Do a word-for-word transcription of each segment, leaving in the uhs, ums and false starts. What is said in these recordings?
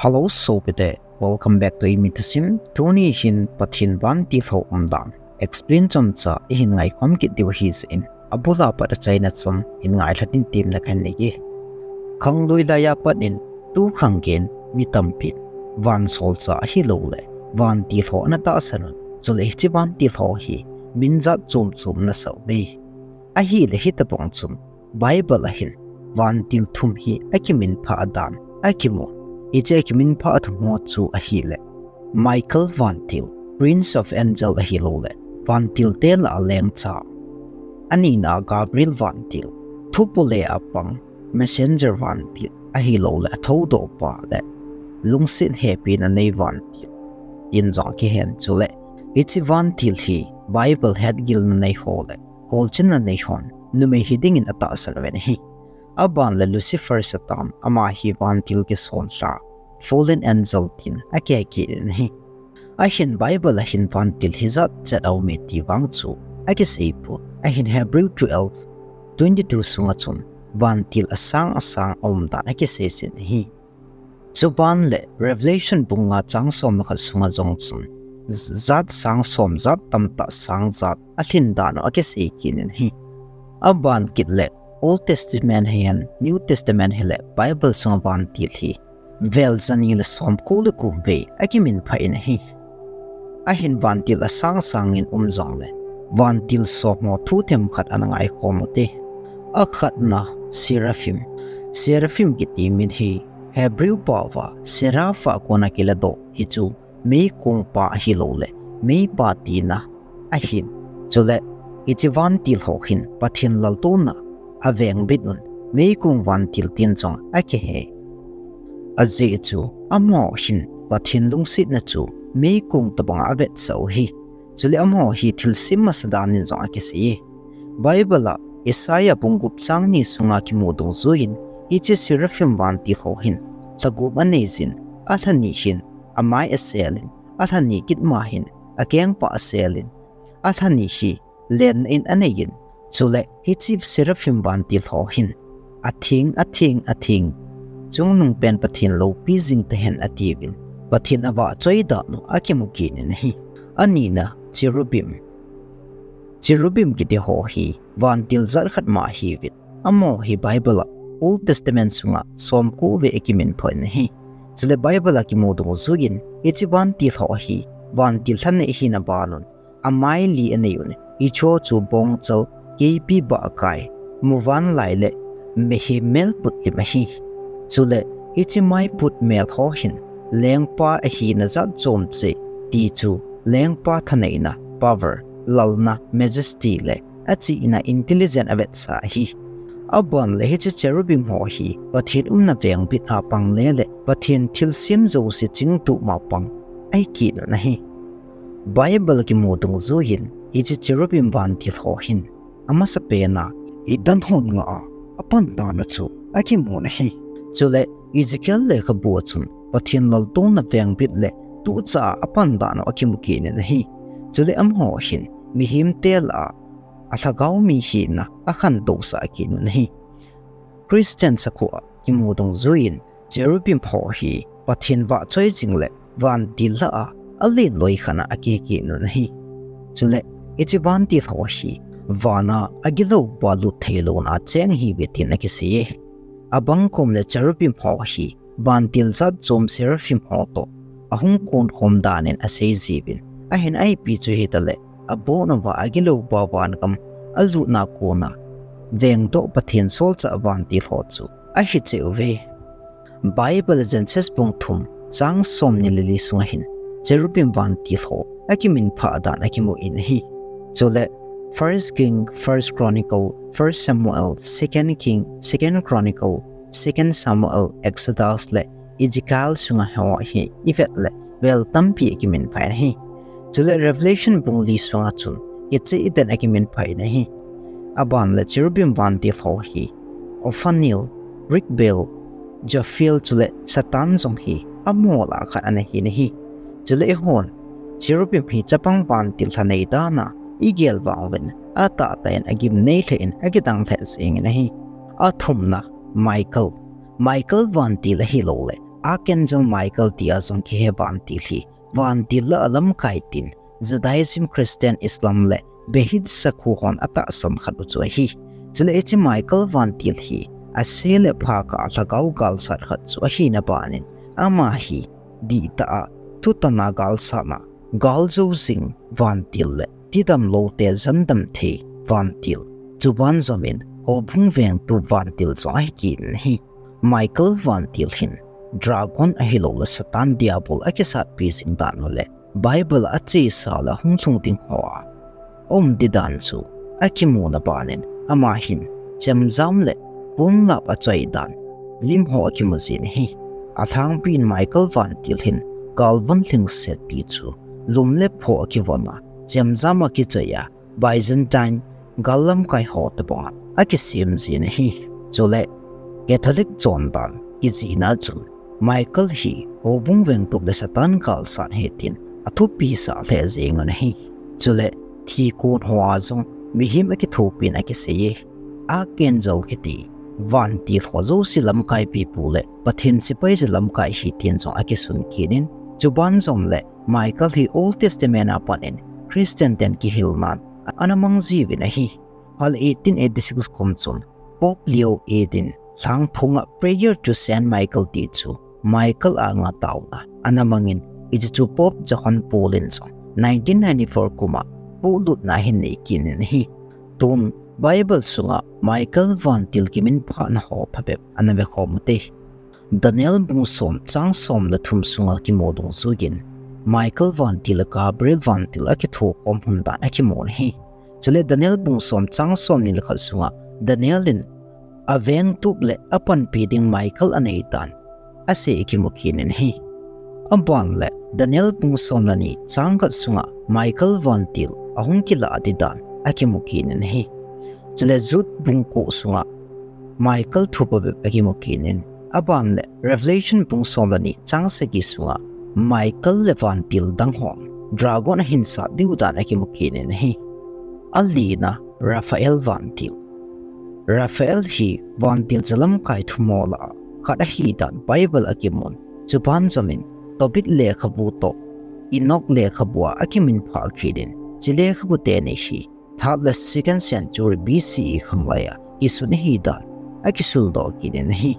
Hello sopite, welcome back to Eimi Thusim. Tuni hin Pathen vantil ho umdan explain chomcha ihin ngaikhom kit diu ahi jeh in, abula pat achaina chan hin ngailha dingin temna kahin nei e. Khanglui laiya pat in tukhang geiyin mi tampin vansolchah ahilouleh vantil ho ana tahsan un, chule hiche vantil ho hi min jat chom chom ana sah uve. Ahileh hitobang chun Bible a hin vantil thum hi akiminphah dan akimu. Hiche akiminphah thum ho chu ahileh, Michael vantil, Prince of Angel ahilouleh vantilte lah a lengcha. Anina Gabriel vantil, thupule a pang, messenger vantil ahilouleh athoudohpa le lungset hepina nei vantil, tin jong akihen. Chule hiche vantil hi Bible hetgilna nei ho le kolchinna nei hon numei hidingin atahsan uvin ahi. Aban le Lucifer Satan, ama hi vantil kisonlha, fallen angel tin akihei kit in ahi. Ahin Bible a hin vantil hijat chet aume ti vang chu akisei poi. Ahin Hebrew twelve twenty-two sunga chun vantil asang asang aumdan akisei jin ahi. Chuban le Revelation bung nga chang som le khat sunga jong chun jat sang som jat tamtah sang jat alhin dan u akisei kit in ahi. Aban kit le Old Testament hihen, New Testament hileh Bible sunga vantil hi vel jani le somko le ko vei akiminphah in ahi. Ahin vantil asang sangin um jongleh vantil som ho thu themkhat ana ngaikhom ute. Akhatna Seraphim. Seraphim kiti min hi Hebrew paova seraph a kona kiladoh, hichu meikongpa ahilouleh meipa tina ahin. Chule hiche vantil ho hin Pathen laltouna avengbit un, meikong vantil tin jong akihei. Ajeh chu amaho hin Pathen lungsetna chu meikong tobanga avetsah u ahi. Chule amaho hi thilsem masa danin jong akisei e. Bible a Isaiah bung gup chang ni sunga kimu dungjuiyin, hiche Seraphim vantil ho hin lha gup anei jin, alha ni hin amai aselin, alha ni kitma hin akengpah aselin, alha ni hi lenna in aneiyin, chule hiche Seraphim vantil ho hin, Atheng, atheng, atheng, chungnungpen Pathen loupi jing tahen, atiuvin, Pathen avahchoi dan u akimu kit in ahi. Anina Cherubim. Cherubim kiti ho hi vantil jat khat ma ahiuvin, amaho hi Bible a Old Testament sunga somko vei akiminphah in ahi. Chule Bible a kimu dungjuiyin hiche vantil ho hi vantil lhanei ahina banun, amai li anei un, hicheho chu bongchal, keipi bahkai, muvanlai le mihem mel putlim ahi. Chule hiche maiput mel ho hin lengpa ahina jat chom cheh, ti chu lengpa thaneina, power, lalna, majesty le achihna, intelligent avetsah ahi. Aban le hiche Cherubim ho hi Pathen umna vengbit a pang lele Pathen thilsem jouse chingtuma pang ahi kit un ahi. Bible kimu dungjuiyin hiche Cherubim vantil ho hin amasapena Eden hon ngah a apan dan u chu akimun ahi. Chule Ezekiel lekhabu a chun Pathen laltouna vengbit le tucha a apan dan u akimu kit in ahi. Chule amaho hin mihemte lah a alhagao mi hina akhantousah kit un ahi. Christian sakhuo a kimu dungjuiyin Cherubim ho hi Pathen vahchoi jing le vantil lah a alen loi khat a akihe kit un ahi. Chule hiche vantil ho hi vana agiloupa lut theilouna cheng ahiuve tin akisei e. Abang kom le Cherubim ho hi vantil jat chom Seraphim ho toh ahung konkhom danin asei jiuvin, ahin ipi chu hitaleh abon uva agiloupa vangam alutna kona vengdoh Pathen solchah vantil ho chu ahi cheh uve. Bible Genesis bung thum chang somni le li sunga hin Cherubim vantil ho akiminphah dan akimu in ahi. Chule First King, First Chronicle, First Samuel, Second King, Second Chronicle, Second Samuel, Exodus le Ezekiel sunga ho hi ivet le vel tampi akiminphah in ahi. Chule Revelation bung li sunga chun kicheh den akiminphah in ahi. Aban le Cherubim vantil ho hi Ophaniel, Rigvale, Jophiel chule Satan jong hi amaho lah a khat ana hin ahi. Chule eihon Cherubim hi chapang vantil lhanei dan a igel vang uvin atahtah in agimnei lheh in akidang lheh jengin ahi. Athumna Michael. Michael vantil ahilouleh Archangel Michael tia jong kihe vantil hi vantil lah a lamkai tin Judaism, Christian, Islam le Behizza kho hon atahsan khat u chu ahi. Chule hiche Michael vantil hi ase le pha kah a lhagao galsat khat chu ahina banin ama hi dihtah a thutan a galsatna, galjou jing vantil le tidam lou te jandam thei vantil, chuban jom in houbung vengtup vantil jong ahi kit in ahi. Michael vantil hin dragon ahilou le Satan Diabol akisatpi jing dan u le Bible a achesa le hung lhung ding ho a aum di dan chu akimu na banin ama hin chemjam le ponlap achoi dan lim ho akimu jin ahi. Alhangpi in Michael vantil hin galvon lhingset ti chu lum le pho akivon a chemjam akichoi a Byzantine gal lamkai ho tobang a akisem jin ahi. Chule Catholic chondan kijihna chun Michael hi houbung vengtup le Satan galsat ahi tin athupi sah lheh jeng un ahi. Chule thikon ho a jong mihem akithopi in akisei e. Archangel kiti vantil ho jouse lamkaipi pu le Pathen sepai jat lamkai ahi tin jong akisun kit in, chuban jom le Michael hi Old Testament a pat in Christian ten kihilnan ana mang jiuvin ahi. Hal eighteen eighty-six kum chun Pope Leo eighteen lhangphong a Prayer to Saint Michael ti chu Michael anga taona ana mangin, hiche chu Pope John Paul in jong nineteen ninety-four kum a pohlutna ahin nei kit in ahi. Tun Bible sunga Michael vantil kiminphahna ho phabep ana vekhom ute. Daniel bung som chang som le thum sunga kimu dungjuiyin Michael vantil le Gabriel vantil akithokhom hun dan akimun ahi. Chule Daniel bung som chang somni le khat sunga Daniel in avengtup le apanpi ding Michael anei dan asei akimu kit in ahi. Aban le Daniel bung som le ni chang khat sunga Michael vantil ahung kilah di dan akimu kit in ahi. Chule Jude bung ko sunga Michael thu phabep akimu kit in, aban le Revelation bung som le ni chang sagi sunga Michael le vantil dang hon dragon ahin sat diu dan akimu kit in ahi. Alina, Raphael vantil. Raphael hi vantil jalamkai thumol a khat ahi dan Bible akimun, chuban jom in Tobit lekhabu toh Enoch lekhabu a akiminphah kit in, hiche lekhabu teni hi third le second century B C E khanglai a kisun ahi dan akisuldoh kit in ahi.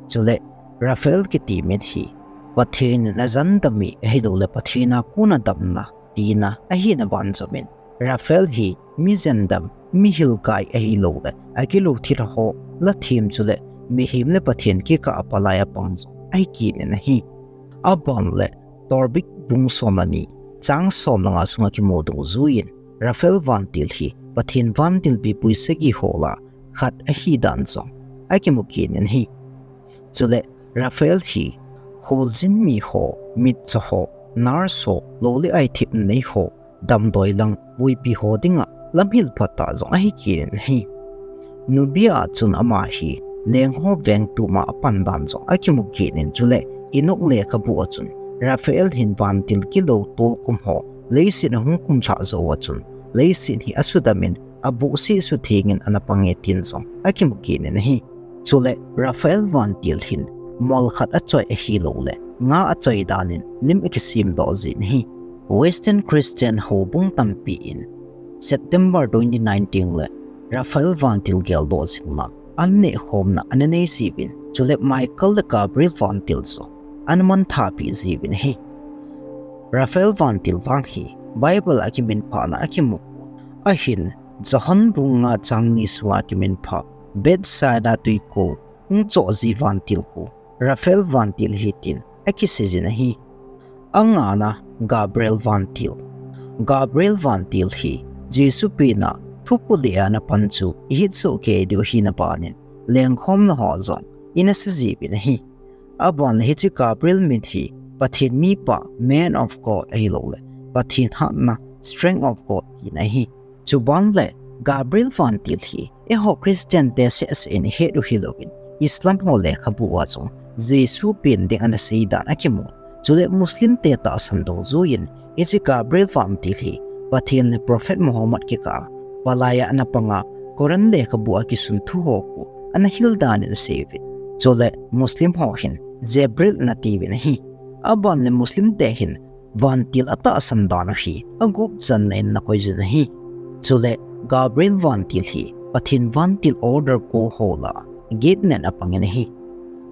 Chule Raphael kiti min hi Pathen in ajanda mi ahilou le Pathen a kona damna tina ahina ban jom in, Raphael hi mi jandam, mi hilkai ahilou le akilou thilha ho lathem chule mihem le Pathen kikah a palai a pang jong ahi kit in ahi. Aban le Tobit bung som le ni chang som le nga sunga kimu dungjuiyin Raphael vantil hi Pathen vantil pipui sagi ho lah a khat ahi dan jong akimu kit in ahi. Chule Raphael hi kholjin mi ho, mitcho ho, nurse ho, lou le ai thepna nei ho, damdoi lang boipi ho dinga lamhil phatah jong ahi kit in ahi. Nubia a chun ama hi leng ho vengtup a apan dan jong akimu kit in, chule Enoch lekhabu a chun Raphael hin vantil kilou tolkum ho leiset ahung kumlhah jou a chun leiset hi asudam in abohseh sutheng in ana pang e tin jong akimu kit in ahi. Chule Raphael vantil hin mol khat achoi ahilou le nga achoi dan in lim akisemdoh jin ahi. Western Christian houbung tampi in September twenty nineteen le Raphael vantil geldoh jingna an nehkhomna ana nei jiuvin, chule Michael le Gabriel vantil chu ana manthahpi jiuvin ahi. Raphael vantil vang hi Bible a kiminphahna akimu. Ahin John bung nga chang ni sunga kiminphah Bethsaida tuikol hung choh ji vantil khu Raphael vantil ahi tin akisei jin ahi. Angana, Gabriel vantil. Gabriel vantil hi Jesu penna thupu le ana pan chu ihet soh kei diu ahina banin lengkhomna ho jong ina sa jiuvin ahi. Aban le hiche Gabriel min hi Pathen mipa, man of God ahilou le Pathen hatna, strength of God tina ahi. Chuban le Gabriel vantil hi eiho Christian te sehseh in ihet u hilouvin, Islam ho lekhabu a jong Jesu pen ding ana sei dan akimun. Chule Muslim te tahsan dungjuiyin hiche Gabriel vantil hi Pathen le Prophet Muhammad kikah a palai a ana panga Quran lekhabu a kisun thu ho khu ana hil dan in asei uvin. Chule Muslim ho hin Jebril ana tiuvin ahi. Aban le Muslim te hin vantil atahsan dan u hi agup channa in ana koi uvin ahi. Chule Gabriel vantil hi Pathen vantil order ko ho lah a get nan apangin ahi.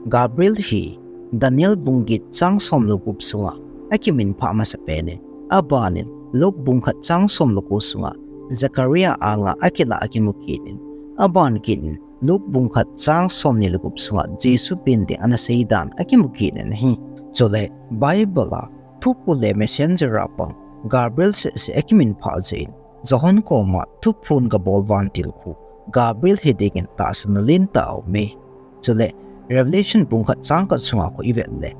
Gabriel hi Daniel bung get chang som le gup sunga akiminphah masapen in, aban in Luke bung khat chang som le ko sunga Zechariah anga akilah akimu kit in, aban kit in Luke bung khat chang som ni le gup sunga Jesu pen ding ana sei dan akimu kit in ahi. Chule Bible a thuphon le messenger a pang Gabriel seh seh akiminphah jeh in, Johan koma thuphon gabol vantil khu Gabriel hi dingin tahsan len tah a um e. Chule Revelation bung khat chang khat sunga khu ivet le,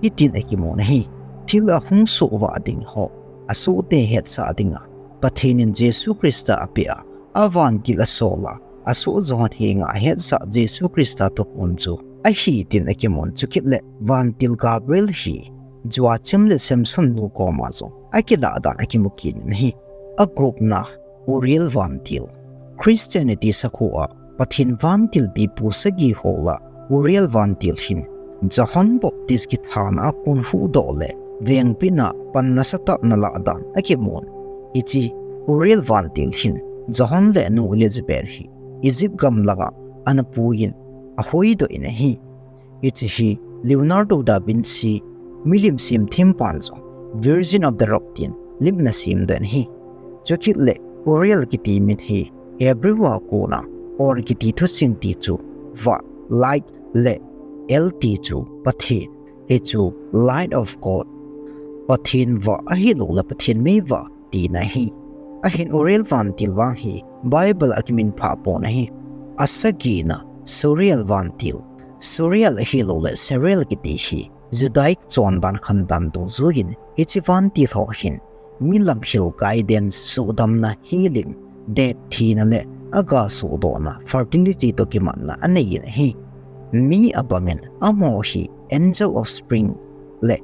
hitin akimun ahi. Thil ahung soh vah ding ho, asohte hetsah dinga Pathen in Jesu Christa apeh a, avantil asol a, asoh Johan henga ahetsah Jesu Christa thuphon chu ahi tin akimun, chukit le vantil Gabriel hi Joachim le Samson nu koma jong akilah dan akimu kit in ahi. Agupna, Uriel vantil. Christianity sakho a Pathen vantil pipu sagi ho lah a Uriel vantil hin Johan Baptist kithana a kon huhdoh le vengpina pan nasatah in alah dan akimun. Hiche Uriel vantil hin Johan le anu Elizabeth hi Egypt gam langa ana puiyin ahoidoh in ahi. Hiche hi Leonardo da Vinci milim semthem pan jong Virgin of the Rock tin lim ana semdoh in ahi. Chukit le Uriel kiti min hi Hebrew a kona Or kiti thuching ti chu vah, light, le El ti chu Pathen, hichu Light of God, Pathen vah ahilou le Pathen meivah tina ahi. Ahin Uriel vantil vang hi Bible a kiminphah pon ahi. Asagina, Suriel vantil. Suriel ahilou le Suriel kiti hi Judaic chondan khandan dungjuiyin hiche vantil ho hin mi lamhil guidance, suhdamna, healing, death, thina le aga suhdohna, fertility toh kimatna aneiyin ahi. Mi abangin amaho hi Angel of Spring le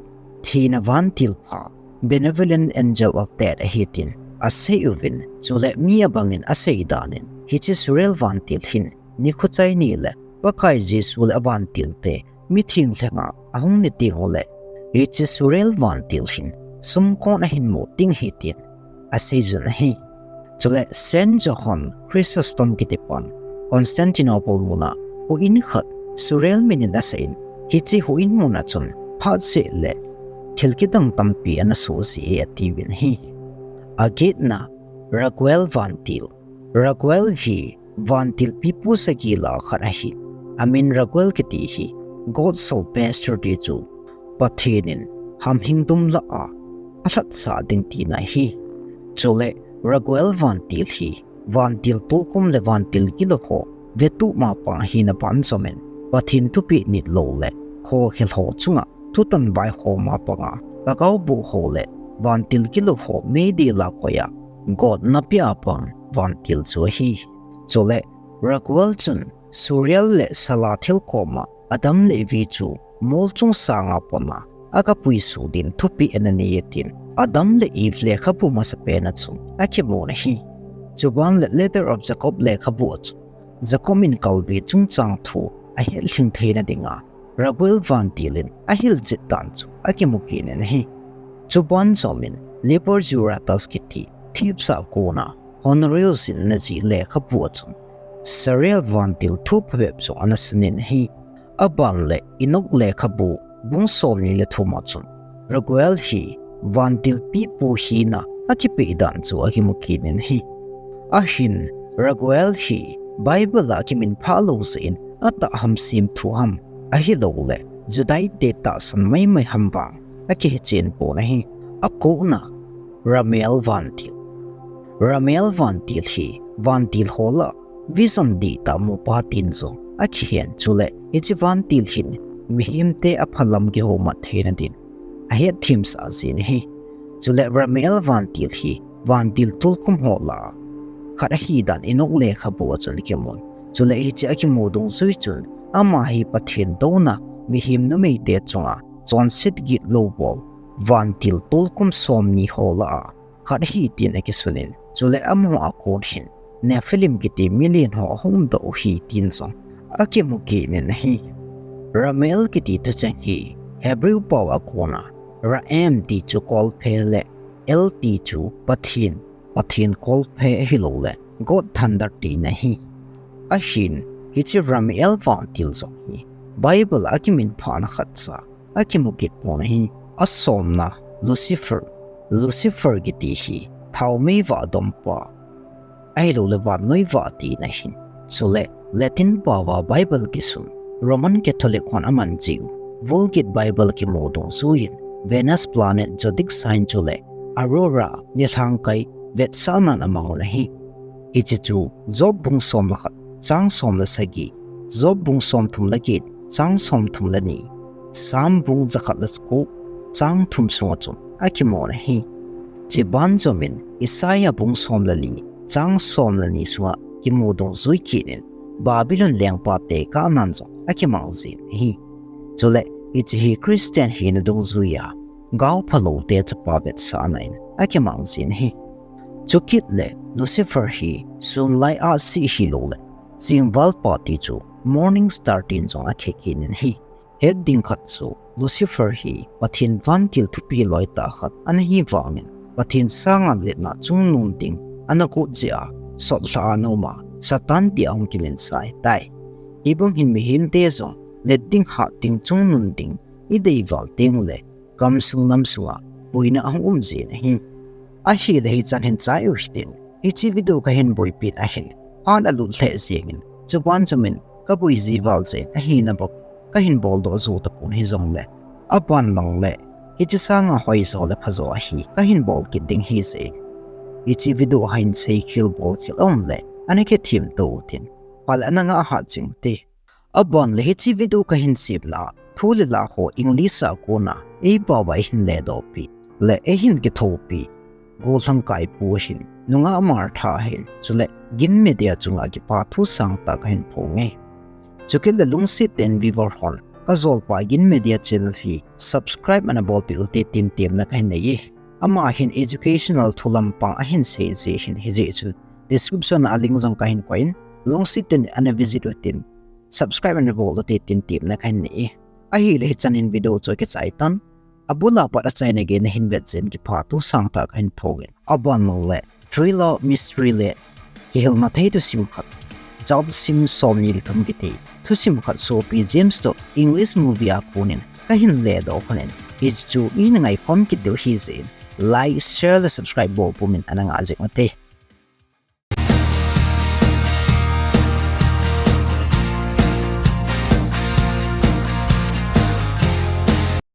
thina vantil pha, Benevolent Angel of Death ahi tin asei uvin, chule mi abangin asei danin hiche Suriel vantil hin nikho chai ni le Pakai Jesu le avantilte mitheng lhenga ahung ni teng ule, hiche Suriel vantil hin sumkon ahin mu ding ahi tin asei jun ahi. Chule Saint John Chrysostom kitipan Constantinople muna houin khat Suriel min in asah in, hiche houin muna chun phat seh le thil kidang tampi ana soh jie atiuvin ahi. Agetna, Raguel vantil. Raguel hi vantil pipu sagi lah a khat ahi. Amin Raguel kiti hi God Salvador ti chu Pathen in hamhing dum lah a alhatsah ding tina ahi. Chule Raguel vantil hi vantil tolkhum le vantil gilou ho vetup mapang ahina banjom in, Pathen thupeh nitlou le khokhel ho chunga thutan vaihom mapanga lhagao boh ho le vantil gilou ho meidil a koi a gotna pea pang vantil chu ahi. Chule Raguel chun Suriel le Salathiel koma Adam le Evi chu molchung sanga pona aga puisoh din thupeh ana neiye tin Adam le Eve lekhabu masapen a chun akimun ahi. Chuban le Letter of Jacob lekhabu a chun Jacob in Calvary chungchang thu ahetlhing theina dinga Raguel vantil in ahil jep dan chu akimu kit in ahi. Chuban jom in Liber Juliatus kiti thipsa kona Honorius in ana jih lekhabu a chun Suriel vantil thu phabep chu ana sunin ahi. Aban le Enoch lekhabu bung somni le thum a chun Raguel hi vantil pipu hina akipeh dan chu akimu kit in ahi. Ahin Raguel hi Bible a kiminphah lou jeh in atah hamsemthu ham ahilou le Judaic te tahsan maimai ham vang akihechen pon ahi. Akona, Raguel vantil. Raguel vantil hi vantil ho lah a vision dihtah mupa tin jong akihen, chule hiche vantil hin mihemte aphalam kihoumat theina din ahetthemsah jin ahi. Chule Raguel vantil hi vantil tolkhum ho lah a khat ahi dan Enoch lekhabu a chun kimun. Chule hiche akimu dungjui chun ama hi Pathen douna mihem numeite chunga chonset gitlou bol vantil tolkhum somni ho lah a khat ahi tin akisunin, chule amaho a kon hin Nephilim kiti milen ho ahung doh u ahi tin jong akimu kit in ahi. Ramiel kiti thucheng hi Hebrew pao a kona Ra'em ti chu kolphe le El ti chu Pathen, Pathen kolphe ahilouleh God thunder tina ahi. Ahin, hiche Ramiel vantil jong hi Bible a kiminphana khatcha akimu kit pon ahi. Asomna Lucifer, Lucifer kiti hi thaomei vah dompa ahilouleh vannoi vah tina ahin. Chule Latin paova Bible kisun Roman Catholic hon aman jiu Vulgate Bible kimu dungjuiyin Venus planet zodiac sign chule Aurora nilhangkai vetsahnan amang u ahi. Hiche chu Job bung som le khat chang som le sagi, Job bung somthum le get chang somthum le ni, Psalm bung jakhat le ko chang thum sunga chun akimun ahi. Chuban jomin Isaiah bung som le li chang som le ni sunga kimu dungjui kit in Babylon lengpate kahnan jong akimang jin ahi. Chule hiche hi Christian hina dungjuiya gaophalou te chapa vetsahna in akimang jin ahi. Chukit le Lucifer hi sunlai ahsi ahilouleh chingvalpa ti chu morning star tin jong akikhen in ahi. Het ding khat chu Lucifer hi Pathen vantil thupi loi tah khat ana hi vangin Pathen sanga letna chungnung ding ana got jeh a sotlha a ana um a Satan tia ahung kiminsa ahitai. Hibang hin mihemte jong let ding hat ding chungnung ding idei val teng uleh gamsung namsunga boina ahung um jin ahi. Ahileh hichan hin chai u hitin, hiche video kahin boipin ahin, phat alut lheh jengin, chuban jomin kaboi ji val jeh in ahina bang kahin boldoh jou tapon hijongleh, aban lang le hiche sanga hoijo le phajo ahi kahin bol kit ding ahijeh in, hiche video a hin seikhel bolkhel aum leh ana kithemto utin, phal ana ngah hat jing ute. Aban le hiche video kahin semna thu le la ho English a kona eipaova eihin ledohpi le eihin kithopi, gollhang kaipu hin, nungah Martha hin, chule Gin Media chunga kipathu sangtah kahin phonge. Chukit le lungset tah in viewer hon kajolpa Gin Media channel hi subscribe ana bolpeh ute tin temna kahin nei e. Ama hin educational thu lampang ahin seiji ahin, hijeh chun description a link jong kahin koiyin, lungset tah in ana visit utin, subscribe ana bol ute tin temna kahin nei e. Ahileh hichan in video chu akichai tan, abula pat achaina gei nahin vet jeh in kipathu sangtah kahin phongin, aban lang le thriller, mystery le kihilna thei thusim khat, Judges sim somni le thum kiti thusim khat sopi James toh English movie a konin kahin ledoh lhonin, hichu ina ngaikhom kit diu ahijeh in like, share le subscribe bol pumin ana ngah jing ute.